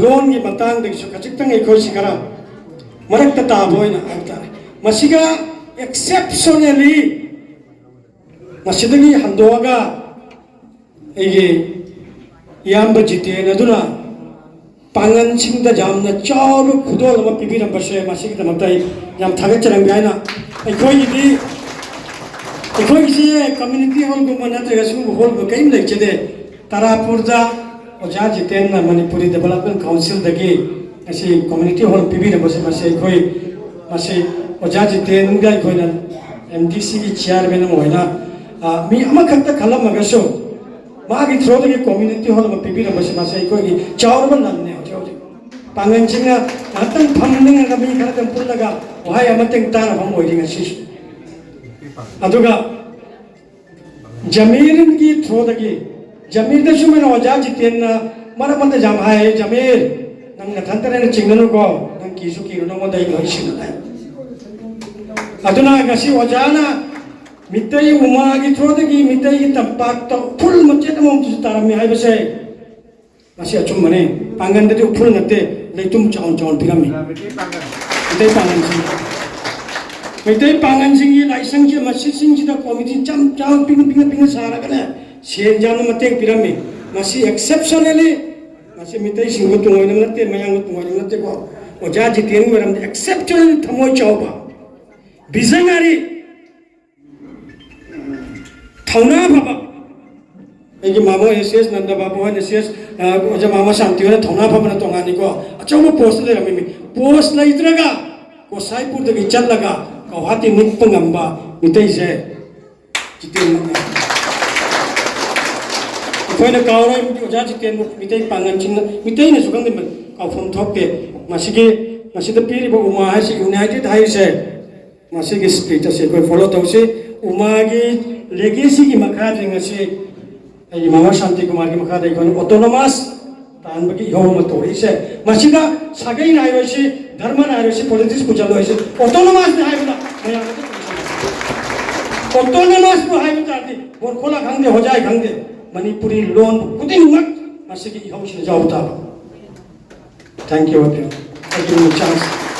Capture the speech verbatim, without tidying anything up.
ꯂꯣꯟꯒꯤ ꯃꯇꯥꯡꯗꯒꯤꯁꯨ ꯈꯖꯤꯛꯇꯪ ꯑꯩꯈꯣꯏꯁꯤ ꯈꯔ ꯃꯔꯛꯇ ꯇꯥꯕ ꯑꯣꯏꯅ ꯍꯥꯏꯕ ꯇꯥꯔꯦ꯫ ꯃꯁꯤꯒ exceptionally ꯃꯁꯤꯗꯒꯤ ꯍꯟꯗꯣꯛꯑꯒ ꯑꯩꯒꯤ ꯏꯌꯥꯝꯕ ꯖꯤꯇꯦꯟ ꯑꯗꯨꯅ ꯄꯥꯡꯒꯜꯁꯤꯡꯗ ꯌꯥꯝꯅ ꯆꯥꯎꯕ ꯈꯨꯗꯣꯜ ꯑꯃ ꯄꯤꯕꯤꯔꯝꯕꯁꯦ, ꯃꯁꯤꯒꯤꯗꯃꯛꯇ ꯑꯩ ꯌꯥꯝ ꯊꯥꯒꯠꯆꯔꯝꯒꯦ ꯍꯥꯏꯅ꯫ ꯑꯩꯈꯣꯏꯒꯤꯗꯤ, ꯑꯩꯈꯣꯏꯒꯤꯁꯦ community hallꯒꯨꯝꯕ ꯅꯠꯇ꯭ꯔꯒ ꯁꯤꯒꯨꯝꯕ hallꯒꯨꯝꯕ ꯀꯔꯤꯝ ꯂꯩꯖꯗꯦ꯫ ꯇꯔꯥꯄꯨꯔꯗ ꯑꯣꯖꯥ ꯖꯤꯇꯦꯟꯅ ꯃꯅꯤꯄꯨꯔꯤ Development Councilꯗꯒꯤ ꯉꯁꯤ community hall ꯄꯤꯕꯤꯔꯝꯕꯁꯦ, ꯃꯁꯤ ꯑꯩꯈꯣꯏ, ꯃꯁꯤ ꯑꯣꯖꯥ ꯖꯤꯇꯦꯟꯒ ꯑꯩꯈꯣꯏꯅ MDCꯒꯤ chairman ꯑꯃ ꯑꯣꯏꯅ, ꯑ, ꯃꯤ ꯑꯃꯈꯛꯇ ꯈꯜꯂꯝꯃꯒꯁꯨ ꯃꯥꯒꯤ throughꯗꯒꯤ community hall ꯑꯃ ꯄꯤꯕꯤꯔꯝꯕꯁꯤ, ꯃꯁꯤ ꯑꯩꯈꯣꯏꯒꯤ ꯆꯥꯎꯔꯕ ꯂꯟꯅꯤ꯫ ꯍꯧꯖꯤꯛ ꯍꯧꯖꯤꯛ ꯄꯥꯡꯒꯜꯁꯤꯡꯅ ꯉꯥꯏꯍꯥꯛꯇꯪ ꯐꯝꯅꯤꯡꯉꯒ ꯃꯤ ꯈꯔꯗꯪ ꯄꯨꯜꯂꯒ ꯋꯥꯍꯩ ꯑꯃꯇꯪ ꯇꯥꯅꯐꯝ ꯑꯣꯏꯔꯤ ꯉꯁꯤꯁꯨ꯫ ꯑꯗꯨꯒ ꯖꯃꯤꯔꯒꯤ throughꯗꯒꯤ, ꯖꯃꯤꯔꯗꯁꯨ ꯃꯣꯏꯅ ꯑꯣꯖꯥ ꯖꯤꯇꯦꯟꯅ ꯃꯔꯛ ꯃꯔꯛꯇ ꯌꯥꯝ ꯍꯥꯏ, "ꯖꯃꯤꯔ, ꯅꯪ ꯅꯊꯟꯇꯅꯦꯅ ꯆꯤꯡꯅꯅꯨꯀꯣ, ꯅꯪ ꯀꯤꯁꯨ ꯀꯤꯔꯨ, ꯅꯉꯣꯟꯗ ꯑꯩ ꯂꯣꯏ ꯁꯤꯟꯅ ꯂꯩ"꯫ ꯑꯗꯨꯅ ꯉꯁꯤ ꯑꯣꯖꯥꯅ ꯃꯤꯇꯩ ꯎꯃꯥꯒꯤ throughꯗꯒꯤ ꯃꯤꯇꯩꯒꯤ ꯇꯝꯄꯥꯛꯇ ꯎꯐꯨꯜ ꯃꯆꯦꯠ ꯑꯃꯃꯝꯇꯁꯨ ꯇꯥꯔꯝꯃꯤ ꯍꯥꯏꯕꯁꯦ ꯃꯁꯤ ꯑꯆꯨꯝꯕꯅꯤ꯫ ꯄꯥꯡꯒꯟꯗꯗꯤ ꯎꯐꯨꯜ ꯅꯠꯇꯦ, ꯂꯩꯇꯨꯝ ꯆꯥꯎꯅ ꯆꯥꯎꯅ ꯄꯤꯔꯝꯃꯤ꯫ ꯃꯤꯇꯩ ꯄꯥꯡꯒꯟꯁꯤꯡ, ꯃꯩꯇꯩ ꯄꯥꯡꯒꯟꯁꯤꯡꯒꯤ ꯂꯥꯏꯁꯪꯁꯦ ꯃꯁꯤꯁꯤꯡꯁꯤꯗ committee ꯆꯝ ꯆꯥꯎꯅ ꯄꯤꯛꯅ ꯄꯤꯛꯅ ꯄꯤꯛꯅ ꯁꯥꯔꯒꯅꯦ, ꯁꯦꯟ ꯌꯥꯝꯅ ꯃꯇꯦꯡ ꯄꯤꯔꯝꯃꯤ꯫ ꯃꯁꯤ exceptionally, ꯃꯁꯤ ꯃꯤꯇꯩꯁꯤꯡꯕꯨ ꯇꯣꯉꯥꯟꯅ ꯅꯠꯇꯦ, ꯃꯌꯥꯝꯕꯨ ꯇꯣꯉꯥꯟꯅ ꯅꯠꯇꯦꯀꯣ, ꯑꯣꯖꯥ ꯖꯤꯇꯦꯟꯒꯤ ꯃꯔꯝꯗ exceptionally ꯊꯃꯣꯏ ꯆꯥꯎꯕ, visionary, ꯊꯧꯅꯥ ꯐꯕ꯫ ꯑꯩꯒꯤ ꯃꯥꯃꯣ ꯑꯦꯁ ꯑꯦꯁ ꯅꯟꯗ ꯕꯥꯕꯨ ꯍꯣꯏ, ꯑꯦꯁ ꯑꯦꯁ, ꯑ, ꯑꯣꯖꯥ ꯃꯥꯃ ꯁꯥꯟꯇꯤ ꯍꯣꯏꯅ ꯊꯧꯅꯥ ꯐꯕꯅ ꯇꯣꯉꯥꯟꯅꯤꯀꯣ꯫ ꯑꯆꯧꯕ post ꯂꯩꯔꯝꯃꯤ꯫ Post ꯂꯩꯇ꯭ꯔꯒ ꯒꯣꯁꯥꯏꯄꯨꯔꯗꯒꯤ ꯆꯠꯂꯒ ꯒꯧꯍꯥꯇꯤ ꯅꯤꯛꯄ ꯉꯝꯕ ꯃꯤꯇꯩꯁꯦ ꯖꯤꯇꯦꯟꯃꯛꯅꯤ꯫ ꯑꯩꯈꯣꯏꯅ ꯀꯥꯎꯔꯣꯏ ꯑꯣꯖꯥ ꯖꯤꯇꯦꯟꯕꯨ꯫ ꯃꯤꯇꯩ ꯄꯥꯡꯒꯜꯁꯤꯡꯅ, ꯃꯤꯇꯩꯅꯁꯨ ꯈꯪꯗꯦ, ꯀꯥꯎꯐꯝ ꯊꯣꯛꯇꯦ꯫ ꯃꯁꯤꯒꯤ, ꯃꯁꯤꯗ ꯄꯤꯔꯤꯕ ꯎꯃꯥ ꯍꯥꯏꯁꯤ, united ꯍꯥꯏꯔꯤꯁꯦ, ꯃꯁꯤꯒꯤ spirit ꯑꯁꯤ ꯑꯩꯈꯣꯏ follow ꯇꯧꯁꯤ꯫ ꯎꯃꯥꯒꯤ legacyꯒꯤ ꯃꯈꯥꯗ ꯉꯁꯤ ꯑꯩꯒꯤ ꯃꯃꯥ ꯁꯥꯟꯇꯤ ꯀꯨꯃꯥꯔꯒꯤ ꯃꯈꯥꯗ ꯑꯩꯈꯣꯏꯅ autonomous ꯇꯥꯟꯕꯒꯤ ꯏꯍꯧ ꯑꯃ ꯇꯧꯔꯛꯏꯁꯦ꯫ ꯃꯁꯤꯗ ꯁꯥꯒꯩꯅ ꯍꯥꯏꯔꯣꯏꯁꯤ, ꯙꯔꯃꯅ ꯍꯥꯏꯔꯣꯏꯁꯤ, politics ꯄꯨꯁꯜꯂꯣꯏꯁꯤ, autonomousꯅꯤ ꯍꯥꯏꯕꯗ ꯃꯌꯥꯝ ꯑꯗꯨ autonomousꯄꯨ ꯍꯥꯏꯕ ꯇꯥꯔꯗꯤ ꯕꯣꯔꯈꯣꯂꯥ ꯈꯪꯗꯦ, ꯍꯣꯖꯥꯏ ꯈꯪꯗꯦ, ꯃꯅꯤꯄꯨꯔꯤ ꯂꯣꯟ ꯈꯨꯗꯤꯡꯃꯛ ꯃꯁꯤꯒꯤ ꯏꯍꯧꯁꯤꯗ ꯌꯥꯎꯕ ꯇꯥꯕ꯫ Thank you, Abhi. Thank you for the chance.